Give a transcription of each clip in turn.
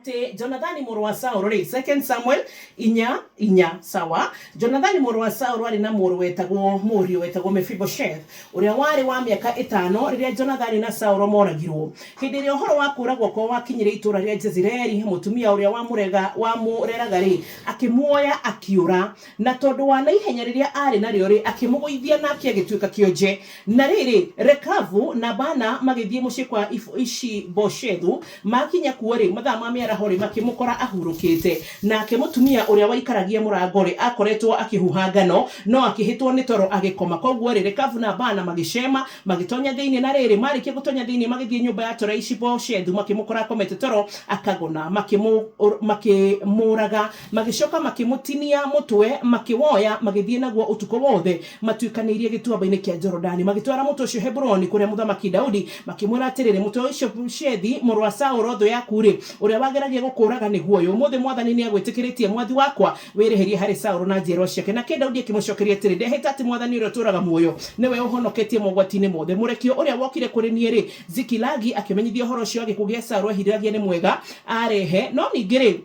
Atĩ Jonathani mũrũ wa Saũlũ rĩ, 2 Samuel inya inya, sawa. Jonathani mũrũ wa Saũlũ aarĩ na mũrũ wetagwo, mũriũ wetagwo Mefibosheth, ũrĩa warĩ wa mĩaka ĩtano rĩrĩa Jonathani na Saũlũ moragirwo. Hĩndĩ ĩrĩa ũhoro wa kũũragwo kwao wakinyire itũũra rĩa Jezireeli, mũtumia ũrĩa wamũrega, wamũreraga-rĩ, akĩmuoya akĩũra. Na tondũ wa na ihenya rĩrĩa aarĩ narĩo-rĩ, akĩmũgũithia nake agĩtuĩka kĩonje. Na rĩrĩ, Rekabu na Baana magĩthiĩ mũciĩ kwa Ishi-Boshethu. Maakinya kuo-rĩ, mathaa ma mĩaraho-rĩ, makĩmũkora ahurũkĩte. Nake mũtumia ũrĩa waikaragia mũrango-rĩ, aakoretwo akĩhuha ngano, no akĩhĩtwo nĩ toro agĩkoma. Kwoguo-rĩ, Rekabu na Baana magĩceema, magĩtonya thĩinĩ. Na rĩrĩ, maarĩkia gũtonya thĩinĩ, magĩthiĩ nyũmba ya toro ya Ishi-Boshethu, makĩmũkora akomete toro akagona, makĩmũũraga. Magĩcoka makĩmũtinia mũtwe, makĩwoya, magĩthiĩ naguo ũtukũ wothe matuĩkanĩirie gĩtuamba-inĩ kĩa Jorodani. Magĩtwara mũtwe ũcio Heburoni kũrĩ Mũthamaki Daudi, makĩmwĩra atĩrĩrĩ, Mũtwe wa Ishi-Boshethi mũrũ wa Saũlũ, thũ yaku-rĩ, ũrĩa wageragia gũkũũraga, nĩguo ũyũ. Ũmũthĩ mwathani nĩagwĩtĩkĩrĩtie, mwathi wakwa, wĩrĩhĩrie harĩ Saũlũ na njiarwa ciake. Nake Daudi akĩmũcookeria atĩrĩ, Ndehĩta atĩ mwathani ũrĩa ũtũũraga muoyo, nĩwe ũũhonoketie mogwati-inĩ mothe. Mũrekio ũrĩa wokire kũrĩ niĩ-rĩ, Zikilagi, akĩmenyithia ũhoro ũcio wa gĩkuũ gĩa Saũlũ ehithĩragia nĩ mwega arehe, no ningĩ-rĩ,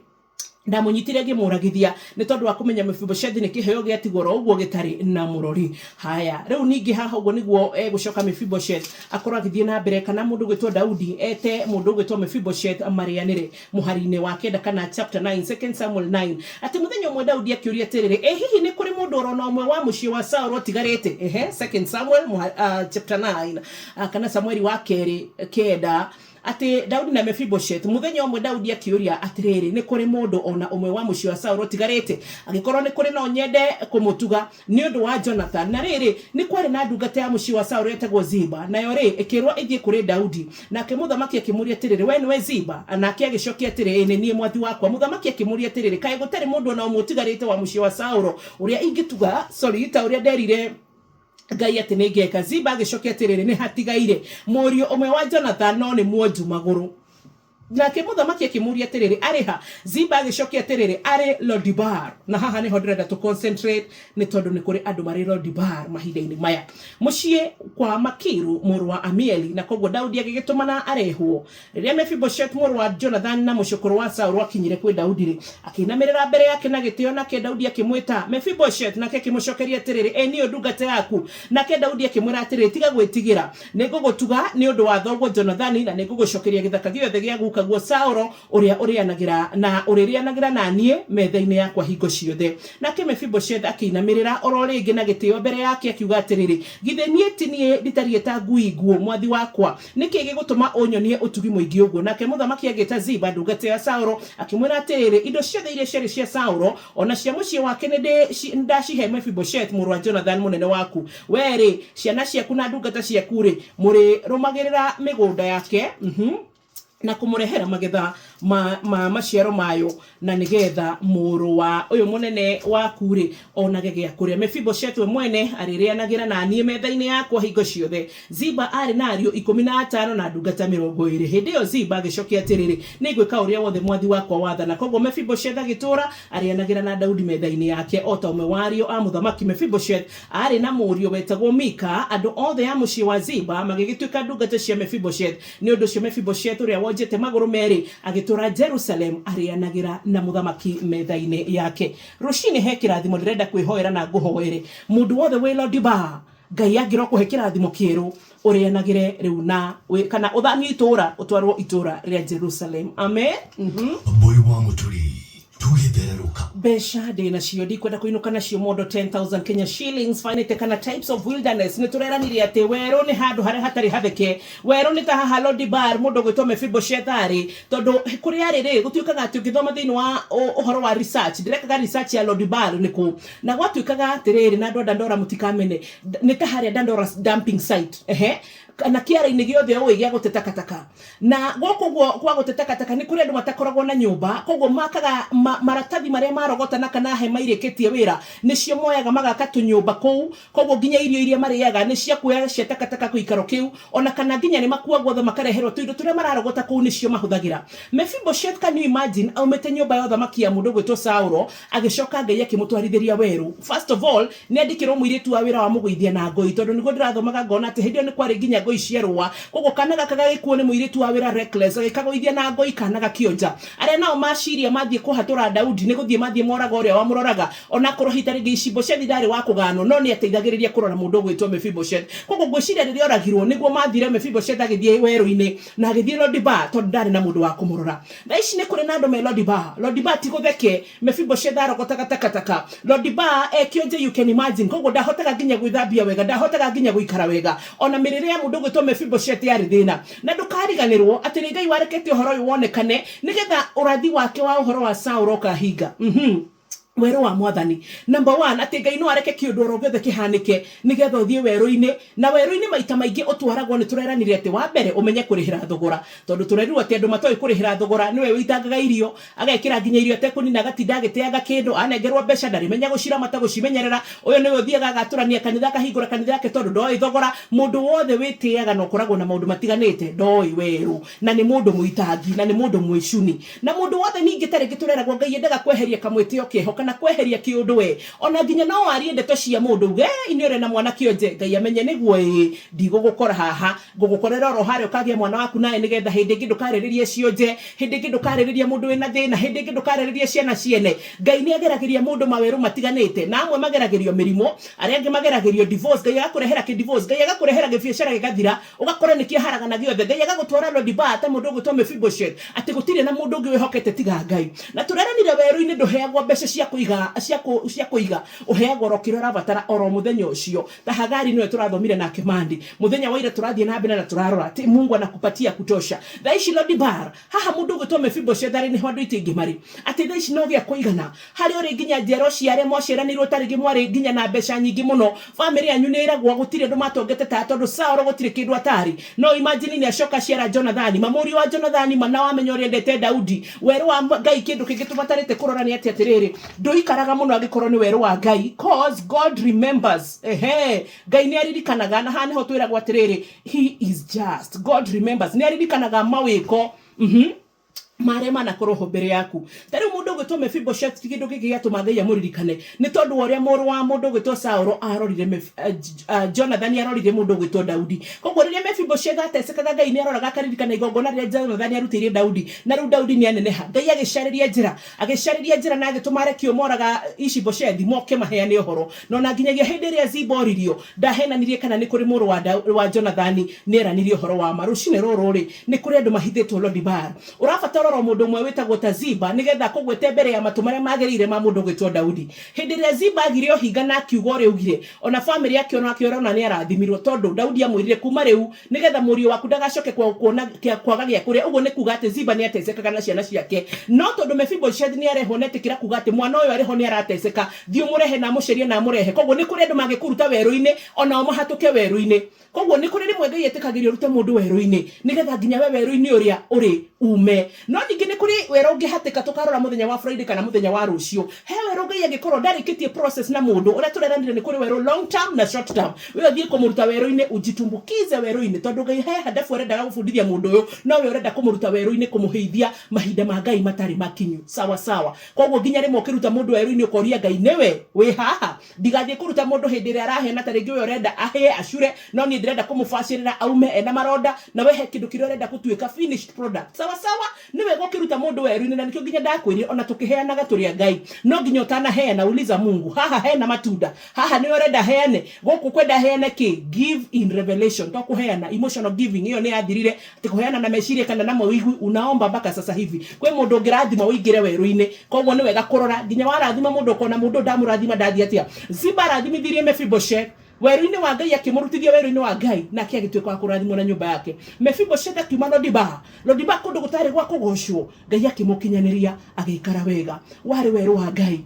Ndamũnyitire ngĩmũragithia nĩ tondũ wa kũmenya Mefiboshethu nĩ kĩheo gĩatigwo oro ũguo gĩtarĩ na mũrori. Haya, rĩu ningĩ haha ũguo nĩguo egũcoka Mefiboshethu akorwo agĩthiĩ na mbere, kana mũndũ ũgwĩtwo Daudi ete mũndũ ũgwĩtwo Mefiboshethu marĩanĩre. Mũhari-inĩ wa kenda kana chapter 9, 2 Samuel 9, atĩ mũthenya ũmwe Daudi akĩũria atĩrĩrĩ, ĩ hihi nĩ kũrĩ mũndũ oro na ũmwe wa mũciĩ wa Saũlũ ũtigarĩte? Ehe, 2 Samuel chapter 9, kana Samueli wa kerĩ kenda, Atĩ Daudi na Mefiboshethu. Mũthenya ũmwe Daudi akĩũria atĩrĩrĩ, Nĩ kũrĩ mũndũ o na ũmwe wa mũciĩ wa Saũlũ ũtigarĩte? Angĩkorwo nĩ kũrĩ, no nyende kũmũtuga nĩ ũndũ wa Jonathani. Na rĩrĩ, nĩ kwarĩ na ndungata ya mũciĩ wa Saũlũ yetagwo Ziba, nayo-rĩ, ĩkĩĩrwo ĩthiĩ kũrĩ Daudi. Nake mũthamaki akĩmũũria atĩrĩrĩ, Wee nĩwe Ziba? Nake agĩcookia atĩrĩ, Ĩĩ nĩ niĩ, mwathi wakwa. Mũthamaki akĩmũũria atĩrĩrĩ, Kaĩ gũtarĩ mũndũ o na ũmwe ũtigarĩte wa mũciĩ wa Saũlũ ũrĩa ingĩtuga, sorry, ta ũrĩa nderire Ngai atĩ nĩ ngeka. Ziba agĩcokia atĩrĩrĩ, Nĩ hatigaire mũriũ ũmwe wa Jonathani, no nĩ mwonju magũrũ. Nake mũthamaki akĩmũũria atĩrĩrĩ, Arĩ ha? Ziba agĩcokia atĩrĩrĩ, Arĩ Lodibar. Na haha nĩho ndĩrenda tũ concentrate nĩ tondũ nĩ kũrĩ andũ marĩ Lodibar mahinda-inĩ maya. Mũciĩ kwa Makiru mũrũ wa Amieli. Na kwoguo Daudi agĩgĩtũmana arehwo. Rĩrĩa Mefiboshethu mũrũ wa Jonathani na mũcũkũrũ wa Saũlũ aakinyire kwĩ Daudi-rĩ, akĩinamĩrĩra mbere yake na gĩtĩĩo, nake Daudi akĩmwĩta, Mefiboshethu! Nake akĩmũcookeria atĩrĩrĩ, Ĩ niĩ ndungata yaku. Nake Daudi akĩmwĩra atĩrĩ, Tiga gwĩtigĩra. Nĩngũgũtuga nĩ ũndũ wa thoguo Jonathani, na nĩngũgũcookeria gĩthaka gĩothe gĩa gukaguo Saũlũ, ũrĩa ũrĩanagĩra na ũrĩrĩanagĩra na niĩ metha-inĩ yakwa hingo ciothe. Nake Mefiboshethu akĩinamĩrĩra o ro rĩngĩ na gĩtĩĩo mbere yake, akiuga atĩrĩrĩ, Githĩ niĩ ti niĩ nditariĩ ta ngui nguũ, mwathi wakwa? Nĩ kĩĩ gĩgũtũma ũnyonie ũtugi mũingĩ ũguo? Nake mũthamaki agĩĩta Ziba, ndungata ya Saũlũ, akĩmwĩra atĩrĩrĩ, Indo ciothe iria ciarĩ cia Saũlũ, o na cia mũciĩ wake nĩndacihe Mefiboshethu mũrũ wa Jonathani mũnene waku. Wee-rĩ, ciana ciaku na ndungata ciaku-rĩ, mũrĩrũmagĩrĩra mĩgũnda yake na kũmũrehera magetha ma, ma maciaro mayo, na nĩgetha mũrũ wa ũyũ mũnene waku-rĩ, onage gĩa kũrĩa. Mefiboshethu we mwene arĩrĩanagĩra na niĩ metha-inĩ yakwa hingo ciothe. Ziba aarĩ na ariũ 15 na ndungata 20. Hĩndĩ ĩyo Ziba agĩcokia atĩrĩrĩ, Nĩngwĩka ũrĩa wothe mwathi wakwa wathana. Kwoguo Mefiboshethu agĩtũũra arĩanagĩra na Daudi metha-inĩ yake o ta ũmwe wa ariũ a mũthamaki. Mefiboshethu aarĩ na mũriũ wetagwo Mika. Andũ othe a mũciĩ wa Ziba magĩgĩtuĩka ndungata cia Mefiboshethu. Nĩ ũndũ ũcio Mefiboshethu ũrĩa wonjete magũrũ merĩ agĩtũũra Jerusalemu arĩanagĩra na mũthamaki metha-inĩ yake. Rũcinĩ he kĩrathimo ndĩrenda kwĩhoera na ngũhoere. Mũndũ wothe wĩ Lodibar, Ngai angĩrokũhe kĩrathimo kĩerũ ũrĩanagĩre rĩu na kana ũthamio itũũra ũtwarwo itũũra rĩa Jerusalem. Amen. Mbũi wa Mũturi tũgĩthererũka. Mbeca ndĩ nacio ndikwenda kũinũka nacio mondo 10,000 Kenya shillings fanĩte kana types of wilderness nĩ tũreranire atĩ werũ nĩ handũ harĩa hatarĩ hatheke werũ nĩ ta haha Lodibar mũndũ ũgwĩtwo Mephibosheth arĩ tondũ kũrĩa arĩ rĩ gũtuĩkaga atĩ ũngĩthoma thĩinĩ wa ũhoro wa research ndĩrekaga research ya Lodibar nĩ kũ na gwatuĩkaga atĩrĩrĩ na andũ a Dandora mũtikamene nĩ ta harĩa Dandora dumping site ehe kana kĩara-inĩ gĩothe ũĩ gĩa gũte takataka na gũkũ ũguo gwa gũte takataka nĩ kũrĩ andũ matakoragwo na nyũmba koguo makaga maratathi marĩa marogota na kana hema irĩkĩtie wĩra nĩcio moyaga magaka tũnyũmba kũu koguo nginya irio iria marĩaga nĩ cia kuoya cia takataka gĩikaro kĩu ona kana nginya nĩ makuagwo othe makareherwo tũindo tũrĩa mararogota kũu nĩcio mahũthagĩra. Mephibosheth can you imagine aumĩte nyũmba ya ũthamaki ya mũndũ ũgwĩtwo Saũlũ agĩcoka Ngai akĩmũtwarithĩria werũ. First of all nĩ andĩkĩrwo mũirĩtu wa wĩra wa mũgũithia na ngoi tondũ nĩguo ndĩrathomaga ngona atĩ hĩndĩ ĩyo nĩ kwarĩ nginya ngoi cia rũa. Koguo kana gaka gagĩkuo nĩ mũirĩtu wa wĩra reckless, agĩkagũithia na ngoi kana gakĩonja. Arĩa nao maciria mathiĩ kũhatũra Daudi nĩ gũthiĩ mathiĩ moraga ũrĩa wamũroraga, onakorwo hihi ta rĩngĩ Ishi-Boshethi ndarĩ wa kũganwo, no nĩ ateithagĩrĩria kũrora mũndũ ũgwĩtwo Mefiboshethu. Koguo ngwĩciria rĩrĩa oragirwo nĩguo mathire Mefiboshethu agĩthiĩ werũ-inĩ na agĩthiĩ Lo-debar tondũ ndarĩ na mũndũ wa kũmũrora. Thaa ici nĩ kũrĩ na andũ me Lo-debar. Lo-debar ti gũtheke, Mefiboshethu arogotaga takataka. Lo-debar e kĩonje you can imagine, koguo ndahotaga nginya gwĩthambia wega, ndahotaga nginya gũikara wega. Ona mĩrĩre ya mũndũ ũgwĩtwo Mefiboshethu yarĩ thĩna. Na ndũkariganĩrwo atĩ nĩ Ngai warekete ũhoro ũyũ wonekane nĩgetha ũrathi wake wa ũhoro wa Saũlũ ũkahinga. Werũ wa Mwathani. Number one, atĩ Ngai no areke kĩũndũ oro gĩothe kĩhanĩke nĩgetha ũthiĩ werũ-inĩ. Na werũ-inĩ maita maingĩ ũtwaragwo nĩ tũreranire atĩ wa mbere ũmenye kũrĩhĩra thogora. Tondũ tũrerirwo atĩ andũ matoĩ kũrĩhĩra thogora nĩwe wĩitangaga irio, agekĩra nginya irio atekũnina agatinda agĩteanga kĩndũ, anengerwo mbeca ndarĩmenya gũciramata gũcimenyerera. Ũyũ nĩwe ũthiaga agatũrania kanitha akahingũra kanitha yake tondũ ndoĩ thogora. Mũndũ wothe wĩtĩaga na ũkoragwo na maũndũ matiganĩte ndoĩ werũ na nĩ mũndũ mũitangi na nĩ mũndũ mwĩcuni. Na mũndũ wothe ningĩ ta rĩngĩ tũreragwo Ngai endaga kweheria kamwĩtĩo keho kana kweheria kĩũndũ we. Ona nginya no warie ndeto cia mũndũ uge eeh nĩ ũrĩ na mwana kĩonje Ngai amenye nĩguo ĩĩ ndigũgũkora haha ngũgũkorera oro harĩa ũkagĩa mwana waku nawe nĩgetha hĩndĩ ĩngĩ ndũkarĩrĩrie cionje, hĩndĩ ĩngĩ ndũkarĩrĩrie mũndũ wĩna thĩna, hĩndĩ ĩngĩ ndũkarĩrĩrie ciana ciene. Ngai nĩ ageragĩria mũndũ mawerũ matiganĩte na amwe mageragĩrio mĩrimũ, arĩa angĩ mageragĩrio divorce, Ngai agakũrehera kĩ divorce, Ngai agakũrehera gĩbiacara gĩgathira ũgakora nĩ kĩaharagana gĩothe, Ngai agagũtwara Lo-debar ta mũndũ ũgwĩtwo Mephibosheth atĩ gũtirĩ na mũndũ ũngĩ wĩhokete tiga Ngai. Na tũreranire werũ-inĩ ndũheagwo mbeca cia kũiga cia kũiga, ũheagwo oro kĩrĩa ũrabatara oro mũthenya ũcio. Ta Hagari nĩwe tũrathomire nake Mandi. Mũthenya wa ira tũrathiĩ na mbere na tũrarora atĩ Mungu anakupatia kutosha. Thaa ici Lo-debar, haha mũndũ ũgwĩtwo Mephibosheth arĩ nĩho andũ aitũ aingĩ marĩ. Atĩ thaa ici no gĩa kũigana. Harĩa ũrĩ nginya njiarwa cia arĩa mwaciaranĩirwo ta rĩngĩ mwarĩ nginya na mbeca nyingĩ mũno. Famĩlĩ yanyu nĩ ĩragwo gũtirĩ andũ matongete ta tondũ Saũlũ gũtirĩ kĩndũ atarĩ. No imagine nĩ acoka aciara Jonathani. Ma mũriũ wa Jonathani ma na wamenya ũrĩa endete Daudi. Werũ wa Ngai kĩndũ kĩngĩ tũbatarĩte kũrora nĩ atĩ atĩrĩrĩ, ndũikaraga mũno angĩkorwo nĩ werũ wa Ngai cause God remembers. Ehe, Ngai nĩ aririkanaga na haha nĩho twĩragwo atĩrĩrĩ, he is just. God remembers. Nĩ aririkanaga mawĩko. Marĩa manakorwo ho mbere yaku. Ta rĩu mũndũ ũgwĩtwo Mephibosheth ti kĩndũ kĩngĩ gĩatũma Ngai amũririkane nĩ tondũ wa ũrĩa mũrũ wa mũndũ ũgwĩtwo Saũlũ arorire Jonathani arorire mũndũ ũgwĩtwo Daudi. Koguo rĩrĩa Mephibosheth atecekaga Ngai nĩ aroraga akaririkana igongona rĩrĩa Jonathani arutĩire Daudi. Na rĩu Daudi nĩ aneneha. Ngai agĩcarĩria njĩra, agĩcarĩria njĩra na agĩtũma arekio moraga Ishi-Boshethi moke maheane ũhoro. Na ona nginyagia hĩndĩ ĩrĩa Ziba oririo, ndahenanirie kana nĩ kũrĩ mũrũ wa Jonathani, nĩ eranirie ũhoro wa ma. Rũcinĩ rũrũ-rĩ, nĩ kũrĩ andũ mahithĩtwo Lo-debar. Ũrabatara oro mũndũ ũmwe wĩtagwo ta Ziba nĩgetha akũgwete mbere ya matũ marĩa magĩrĩire ma mũndũ ũgwĩtwo Daudi. Hĩndĩ ĩrĩa Ziba agire ũhinga na akiuga ũrĩa augire, o na famĩlĩ yake o nake ũrona nĩ arathimirwo tondũ Daudi amwĩrire kuuma rĩu nĩgetha mũriũ waku ndagacoke kuona kwaga gĩa kũrĩa. Ũguo nĩ kuuga atĩ Ziba nĩ atecekaga na ciana ciake. No tondũ Mephibosheth nĩ arehwo na etĩkĩra kuuga atĩ mwana ũyũ arĩ ho nĩ arateceka, thiĩ ũmũrehe na amũcarie na amũrehe. Koguo nĩ kũrĩ andũ mangĩkũruta werũ-inĩ o nao mahatũke werũ-inĩ. Koguo nĩ kũrĩ rĩmwe Ngai etĩkagĩria ũrute mũndũ werũ-inĩ nĩgetha nginya we werũ-inĩ ũrĩa ũrĩ ume. No ningĩ nĩ kũrĩ werũ ũngĩhatĩka tũkarora mũthenya wa Friday kana mũthenya wa rũciũ. He werũ Ngai angĩkorwo ndarĩkĩtie process na mũndũ, ũrĩa tũreranire nĩ kũrĩ werũ long term na short term. We ũthiĩ kũmũruta werũ-inĩ ujitumbukize werũ-inĩ tondũ Ngai he hadafu arendaga gũbundithia mũndũ ũyũ no we ũrenda kũmũruta werũ-inĩ kũmũhĩithia mahinda ma Ngai matarĩ makinyu. Sawa sawa. Koguo nginya rĩmwe ũkĩruta mũndũ werũ-inĩ ũkoria Ngai nĩwe wĩ haha? Ndigathiĩ kũruta mũndũ hĩndĩ ĩrĩa arahena ta rĩngĩ ũyũ ũrenda ahĩe acure no niĩ ndĩrenda kũmũbacĩrĩra aume ena maronda na we he kĩndũ kĩrĩa ũrenda gũtuĩka finished product. Sawa sawa? Nĩ wega ũkĩruta mũndũ werũ-inĩ na nĩkĩo nginya ndakwĩrire ona tũkĩheanaga tũrĩ a Ngai no nginya ũtanaheana uliza Mungu haha hena matunda haha nĩwe ũrenda heane gũkũ kwenda heane kĩ? Give in revelation to kũheana emotional giving ĩyo nĩ yathirire atĩ kũheana na meciria kana na mawĩigwi unaomba mpaka sasa hivi. Kwĩ mũndũ ũngĩrathimwo ũingĩre werũ-inĩ koguo nĩ wega kũrora nginya warathima mũndũ ũkona mũndũ ũyũ ndamũrathima ndathiĩ atĩa. Ziba arathimithirie Mephibosheth werũ-inĩ wa Ngai akĩmũrutithia werũ-inĩ wa Ngai nake agĩtuĩka wa kũrathimwo na nyũmba yake. Mephibosheth akiuma Lodibar, Lodibar kũndũ gũtarĩ gwa kũgocwo, Ngai akĩmũkinyanĩria agĩikara wega. Warĩ werũ wa Ngai.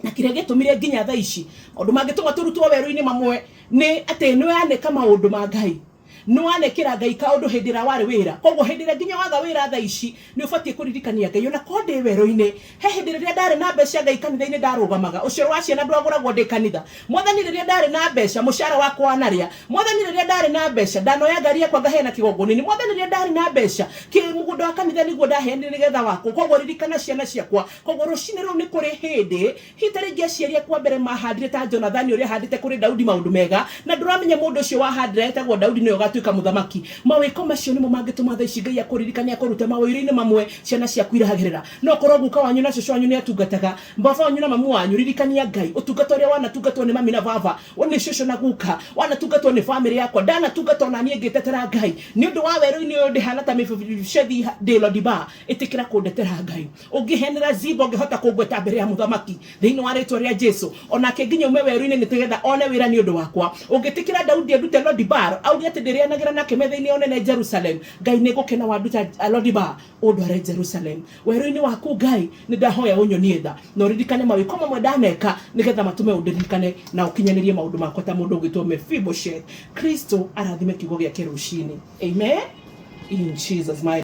Na kĩrĩa gĩtũmire nginya thaa ici maũndũ mangĩtũma tũrutwo werũ-inĩ mamwe nĩ atĩ nĩ waneka maũndũ ma Ngai. Nĩ wanekĩra Ngai kaũndũ hĩndĩ ĩrĩa warĩ wĩra. Koguo hĩndĩ ĩrĩa nginya waga wĩra thaa ici, nĩ ũbatiĩ kũririkania Ngai. Ona korwo ndĩ werũ-inĩ, he hĩndĩ rĩrĩa ndarĩ na mbeca Ngai kanitha-inĩ ndarũgamaga. Ũcũrũ wa ciana ndwagũragwo ndĩ kanitha. Mwathani rĩrĩa ndarĩ na mbeca, mũcara wakwa wanarĩa. Mwathani rĩrĩa ndarĩ na mbeca, ndanoya ngari yakwa ngaheana kĩgongona-inĩ. Mwathani rĩrĩa ndarĩ na mbeca, mũgũnda wa kanitha nĩguo ndaheanire nĩgetha wakwo. Koguo ririkana ciana ciakwa. Koguo rũcinĩ rũu nĩ kũrĩ hĩndĩ Hihi ta rĩngĩ aciari aku a mbere maahandire ta Jonathani ũrĩa ahandĩte kũrĩ Daudi maũndũ mega, na ndũramenya mũndũ ũcio wahandire etagwo Daudi nĩwe ũgatuĩka Ũgatuĩka mũthamaki. Mawĩko macio nĩmo mangĩtũma thaa ici Ngai akũririkane, akũrute mawĩra-inĩ mamwe ciana ciaku iragerera. No korwo guka wanyu na cũcũ wanyu nĩ atungataga, baba wanyu na mamu wanyu, ririkania Ngai ũtungata ũrĩa wanatungatwo nĩ mami na baba, nĩ cũcũ na guka, wanatungatwo nĩ bamĩrĩ yakwa, ndanatungatwo na niĩ ngĩtetera Ngai. Nĩ ũndũ wa werũ-inĩ ũyũ ndĩhana ta Mefiboshethi ndĩ Lodibar, ĩtĩkĩra kũndetera Ngai. Ũngĩhenera Ziba, ũngĩhota kũngweta mbere ya mũthamaki thĩinĩ wa rĩtwa rĩa Jesu, onake nginya ume werũ-inĩ nĩgetha one wĩra nĩ ũndũ wakwa. Ũngĩtĩkĩra Daudi andute Lodibar, auge atĩ ndĩrĩanagĩra nake metha-inĩ ya ũnene Jerusalem, Ngai nĩ ngũkena wanduta Lodibar ũndware Jerusalem. Werũ-inĩ waku Ngai, nĩ ndahoya ũnyonie tha na ũririkane mawĩko mamwe ndaneka nĩgetha matũme ũndirikane na ũkinyanĩrie maũndũ makwa ta mũndũ ũgwĩtwo Mephibosheth. Kristo arathime kiugo gĩake rũcinĩ. Amen. In Jesus mighty.